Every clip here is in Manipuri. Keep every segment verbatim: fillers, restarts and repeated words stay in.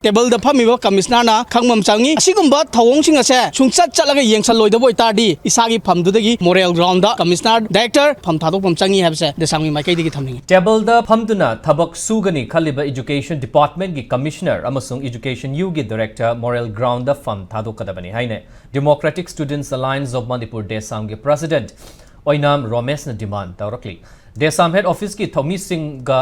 ꯇꯦꯕꯜꯗ ꯐꯝꯃꯤꯕ ꯀꯃꯤꯁꯅꯔꯅ ꯈꯪꯕ ꯑꯃ ꯆꯪꯉꯤ꯫ ꯑꯁꯤꯒꯨꯝꯕ ꯊꯧꯑꯣꯡꯁꯤꯡ ꯑꯁꯦ ꯁꯨꯡꯆꯠ ꯆꯠꯂꯒ ꯌꯦꯡꯁꯜꯂꯣꯏꯗꯕ ꯑꯣꯏꯇꯥꯔꯗꯤ, ꯏꯁꯥꯒꯤ ꯐꯝꯗꯨꯗꯒꯤ ꯃꯣꯔꯦꯜ ꯒ꯭ꯔꯥꯎꯟꯗ ꯀꯃꯤꯁꯅꯔ ꯗꯥꯏꯔꯦꯛꯇꯔ ꯐꯝ ꯊꯥꯗꯣꯛꯄ ꯑꯃ ꯆꯪꯉꯤ ꯍꯥꯏꯕꯁꯦ ꯗꯦꯁꯥꯝꯒꯤ ꯃꯥꯏꯀꯩꯗꯒꯤ ꯊꯝꯅꯤꯡꯉꯤ꯫ ꯇꯦꯕꯜꯗ ꯐꯝꯗꯨꯅ ꯊꯕꯛ ꯁꯨꯒꯅꯤ ꯈꯜꯂꯤꯕ ꯏꯖꯨꯀꯦꯁꯟ ꯗꯤꯄꯥꯔꯠꯃꯦꯟꯒꯤ ꯀꯃꯤꯁꯅꯔ ꯑꯃꯁꯨꯡ ꯏꯖꯨꯀꯦꯁꯟ ꯌꯨꯒꯤ ꯗꯥꯏꯔꯦꯛꯇꯔ ꯃꯣꯔꯦꯜ ꯒ꯭ꯔꯥꯎꯟꯗ ꯐꯝ ꯊꯥꯗꯣꯛꯀꯗꯕꯅꯤ ꯍꯥꯏꯅ democratic students alliance of Manipur, ꯗꯦꯁꯥꯝꯒꯤ ꯄ꯭ꯔꯁꯤꯗꯦꯟꯠ ꯑꯣꯏꯅꯥꯝ ꯔꯣꯃꯦꯁꯅ ꯗꯤꯃꯥꯟ ꯇꯧꯔꯛꯂꯤ꯫ ꯗꯦꯁꯥꯝ ꯍꯦꯗ ꯑꯣꯐꯤꯁꯀꯤ ꯊꯧꯃꯤꯁꯤꯡꯒ,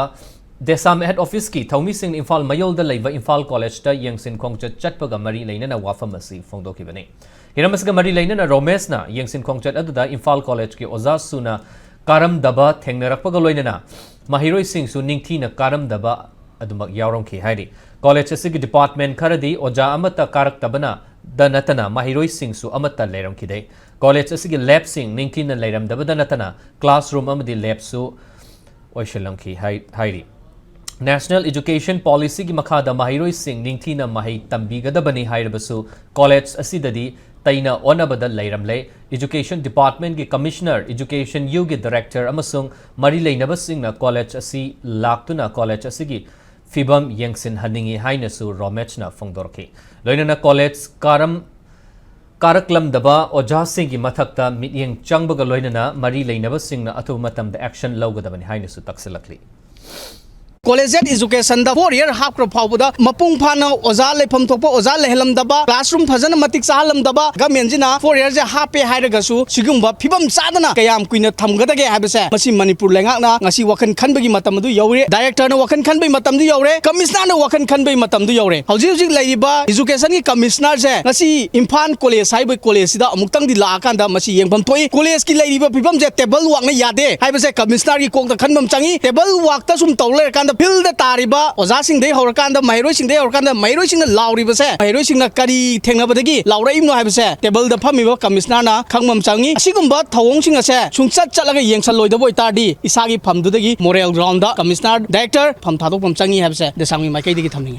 ꯗꯦꯁꯥꯝ ꯍꯦꯗ ꯑꯣꯐꯤꯁꯀꯤ ꯊꯧꯃꯤꯁꯤꯡꯅ ꯏꯝꯐꯥꯜ ꯃꯌꯣꯜꯗ ꯂꯩꯕ ꯏꯝꯐꯥꯜ ꯀꯣꯂꯦꯖꯇ ꯌꯦꯡꯁꯤꯟ ꯈꯣꯡꯆꯠ ꯆꯠꯄꯒ ꯃꯔꯤ ꯂꯩꯅꯅ ꯋꯥꯐꯝ ꯑꯁꯤ ꯐꯣꯡꯗꯣꯛꯈꯤꯕꯅꯤ꯫ ꯍꯤꯔꯝ ꯑꯁꯤꯒ ꯃꯔꯤ ꯂꯩꯅꯅ ꯔꯣꯃꯦꯁꯅ ꯌꯦꯡꯁꯤꯟ ꯈꯣꯡꯆꯠ ꯑꯗꯨꯗ ꯏꯝꯐꯥꯜ ꯀꯣꯂꯦꯖꯀꯤ ꯑꯣꯖꯥ ꯁꯨꯅ ꯀꯥꯔꯝꯗꯕ ꯊꯦꯡꯅꯔꯛꯄꯒ ꯂꯣꯏꯅꯅ ꯃꯍꯩꯔꯣꯏꯁꯤꯡꯁꯨ ꯅꯤꯡꯊꯤꯅ ꯀꯥꯔꯝꯗꯕ ꯑꯗꯨꯃꯛ ꯌꯥꯎꯔꯝꯈꯤ ꯍꯥꯏꯔꯤ꯫ ꯀꯣꯂꯦꯖ ꯑꯁꯤꯒꯤ ꯗꯤꯄꯥꯔꯠꯃꯦꯟ ꯈꯔꯗꯤ ꯑꯣꯖꯥ ꯑꯃꯠꯇ ꯀꯥꯔꯛꯇꯕꯅ ꯗ ꯅꯠꯇꯅ ꯃꯍꯩꯔꯣꯏꯁꯤꯡꯁꯨ ꯑꯃꯠꯇ ꯂꯩꯔꯝꯈꯤꯗꯦ꯫ ꯀꯣꯂꯦꯖ ꯑꯁꯤꯒꯤ ꯂꯦꯕꯁꯤꯡ ꯅꯤꯡꯊꯤꯅ ꯂꯩꯔꯝꯗꯕꯗ ꯅꯠꯇꯅ ꯀ꯭ꯂꯥꯁꯔꯨꯝ ꯑꯃꯗꯤ ꯂꯦꯕꯁꯨ ꯑꯣꯏꯁꯤꯜꯂꯝꯈꯤ ꯍꯥꯏ-, ꯍꯥꯏꯔꯤ꯫ ꯅꯦꯁꯅꯦꯜ ꯏꯖꯨꯀꯦꯁꯟ ꯄꯣꯂꯤꯁꯤꯒꯤ ꯃꯈꯥꯗ ꯃꯍꯩꯔꯣꯏꯁꯤꯡ ꯅꯤꯡꯊꯤꯅ ꯃꯍꯩ ꯇꯝꯕꯤꯒꯗꯕꯅꯤ ꯍꯥꯏꯔꯕꯁꯨ ꯀꯣꯂꯦꯖ ꯑꯁꯤꯗꯗꯤ ꯇꯩꯅ ꯑꯣꯟꯅꯕꯗ ꯂꯩꯔꯝꯂꯦ꯫ ꯏꯖꯨꯀꯦꯁꯟ ꯗꯤꯄꯥꯔꯠꯃꯦꯟꯒꯤ ꯀꯃꯤꯁꯅꯔ, ꯏꯖꯨꯀꯦꯁꯟ ꯌꯨꯒꯤ ꯗꯥꯏꯔꯦꯛꯇꯔ ꯑꯃꯁꯨꯡ ꯃꯔꯤ ꯂꯩꯅꯕꯁꯤꯡꯅ ꯀꯣꯂꯦꯖ ꯑꯁꯤ ꯂꯥꯛꯇꯨꯅ ꯀꯣꯂꯦꯖ ꯑꯁꯤꯒꯤ ꯐꯤꯕꯝ ꯌꯦꯡꯁꯤꯟꯍꯟꯅꯤꯡꯏ ꯍꯥꯏꯅꯁꯨ ꯔꯣꯃꯦꯁꯅ ꯐꯣꯡꯗꯣꯔꯛꯈꯤ꯫ ꯂꯣꯏꯅꯅ ꯀꯣꯂꯦꯖ ꯀꯥꯔꯝ-, ꯀꯥꯔꯛꯂꯝꯗꯕ ꯑꯣꯖꯥꯁꯤꯡꯒꯤ ꯃꯊꯛꯇ ꯃꯤꯠꯌꯦꯡ ꯆꯪꯕꯒ ꯂꯣꯏꯅꯅ ꯃꯔꯤ ꯂꯩꯅꯕꯁꯤꯡꯅ ꯑꯊꯨꯕ ꯃꯇꯝꯗ ꯑꯦꯛꯁꯟ ꯂꯧꯒꯗꯕꯅꯤ ꯍꯥꯏꯅꯁꯨ ꯇꯛꯁꯤꯜꯂꯛꯂꯤ꯫ ꯀꯣꯂꯦꯖꯤꯌꯦꯠ ꯏꯖꯨꯀꯦꯁꯟꯗ ꯐꯣꯔ ꯏꯌꯔ ꯍꯥꯞꯈ꯭ꯔ ꯐꯥꯎꯕꯗ ꯃꯄꯨꯡ ꯐꯥꯅ ꯑꯣꯖꯥ ꯂꯩꯐꯝ ꯊꯣꯛꯄ ꯑꯣꯖꯥ ꯂꯩꯍꯜꯂꯝꯗꯕ, ꯀ꯭ꯂꯥꯁꯔꯨꯝ ꯐꯖꯅ ꯃꯇꯤꯛ ꯆꯥꯍꯜꯂꯝꯗꯕ, ꯒꯃꯦꯟꯁꯤꯅ ꯐꯣꯔ ꯏꯌꯔꯁꯦ ꯍꯥꯞꯄꯦ ꯍꯥꯏꯔꯒꯁꯨ ꯁꯤꯒꯨꯝꯕ ꯐꯤꯕꯝ ꯆꯥꯗꯅ ꯀꯌꯥꯝ ꯀꯨꯏꯅ ꯊꯝꯒꯗꯒꯦ ꯍꯥꯏꯕꯁꯦ ꯃꯁꯤ ꯃꯅꯤꯄꯨꯔ ꯂꯩꯉꯥꯛꯅ ꯉꯁꯤ ꯋꯥꯈꯜ ꯈꯟꯕꯒꯤ ꯃꯇꯝ ꯑꯗꯨ ꯌꯧꯔꯦ, ꯗꯥꯏꯔꯦꯛꯇꯔꯅ ꯋꯥꯈꯜ ꯈꯟꯕꯒꯤ ꯃꯇꯝꯗꯨ ꯌꯧꯔꯦ, ꯀꯃꯤꯁꯅꯔꯅ ꯋꯥꯈꯜ ꯈꯟꯕꯒꯤ ꯃꯇꯝꯗꯨ ꯌꯧꯔꯦ꯫ ꯍꯧꯖꯤꯛ ꯍꯧꯖꯤꯛ ꯂꯩꯔꯤꯕ ꯏꯖꯨꯀꯦꯁꯟꯒꯤ ꯀꯃꯤꯁꯅꯔꯁꯦ ꯉꯁꯤ ꯏꯝꯐꯥꯜ ꯀꯣꯂꯦꯖ ꯍꯥꯏꯕ ꯀꯣꯂꯦꯖꯁꯤꯗ ꯑꯃꯨꯛꯇꯪꯗꯤ ꯂꯥꯛꯑꯀꯥꯟꯗ ꯃꯁꯤ ꯌꯦꯡꯐꯝ ꯊꯣꯛꯏ꯫ ꯀꯣꯂꯦꯖꯀꯤ ꯂꯩꯔꯤꯕ ꯐꯤꯕꯝꯁꯦ ꯇꯦꯕꯜ ꯋꯥꯛꯅ ꯌꯥꯗꯦ ꯍꯥꯏꯕꯁꯦ ꯀꯃꯤꯁꯅꯔꯒꯤ ꯀꯣꯛꯇ ꯈꯟꯕ ꯑꯃ ꯆꯪꯉꯤ꯫ ꯇꯦꯕꯜ ꯋꯥꯛꯇ ꯁꯨꯝ ꯇꯧ ꯂꯩꯔꯀꯥꯟꯗ ꯐꯤꯜꯗ ꯇꯥꯔꯤꯕ ꯑꯣꯖꯥꯁꯤꯡꯗꯩ ꯍꯧꯔꯀꯥꯟꯗ, ꯃꯍꯩꯔꯣꯏꯁꯤꯡꯗꯩ ꯍꯧꯔꯀꯥꯟꯗ ꯃꯍꯩꯔꯣꯏꯁꯤꯡꯅ ꯂꯥꯎꯔꯤꯕꯁꯦ, ꯃꯍꯩꯔꯣꯏꯁꯤꯡꯅ ꯀꯔꯤ ꯊꯦꯡꯅꯕꯗꯒꯤ ꯂꯥꯎꯔꯛꯏꯕꯅꯣ ꯍꯥꯏꯕꯁꯦ ꯇꯦꯕꯜꯗ ꯐꯝꯃꯤꯕ ꯀꯃꯤꯁꯅꯔꯅ ꯈꯪꯕ ꯑꯃ ꯆꯪꯉꯤ꯫ ꯑꯁꯤꯒꯨꯝꯕ ꯊꯧꯑꯣꯡꯁꯤꯡ ꯑꯁꯦ ꯁꯨꯡꯆꯠ ꯆꯠꯂꯒ ꯌꯦꯡꯁꯜꯂꯣꯏꯗꯕ ꯑꯣꯏꯇꯥꯔꯗꯤ ꯏꯁꯥꯒꯤ ꯐꯝꯗꯨꯗꯒꯤ ꯃꯣꯔꯦꯜ ꯒ꯭ꯔꯥꯎꯟꯗ ꯀꯃꯤꯁꯅꯔ ꯗꯥꯏꯔꯦꯛꯇꯔ ꯐꯝ ꯊꯥꯗꯣꯛꯄ ꯑꯃ ꯆꯪꯉꯤ ꯍꯥꯏꯕꯁꯦ ꯗꯦꯁꯥꯝꯒꯤ ꯃꯥꯏꯀꯩꯗꯒꯤ ꯊꯝꯅꯤꯡꯉꯤ꯫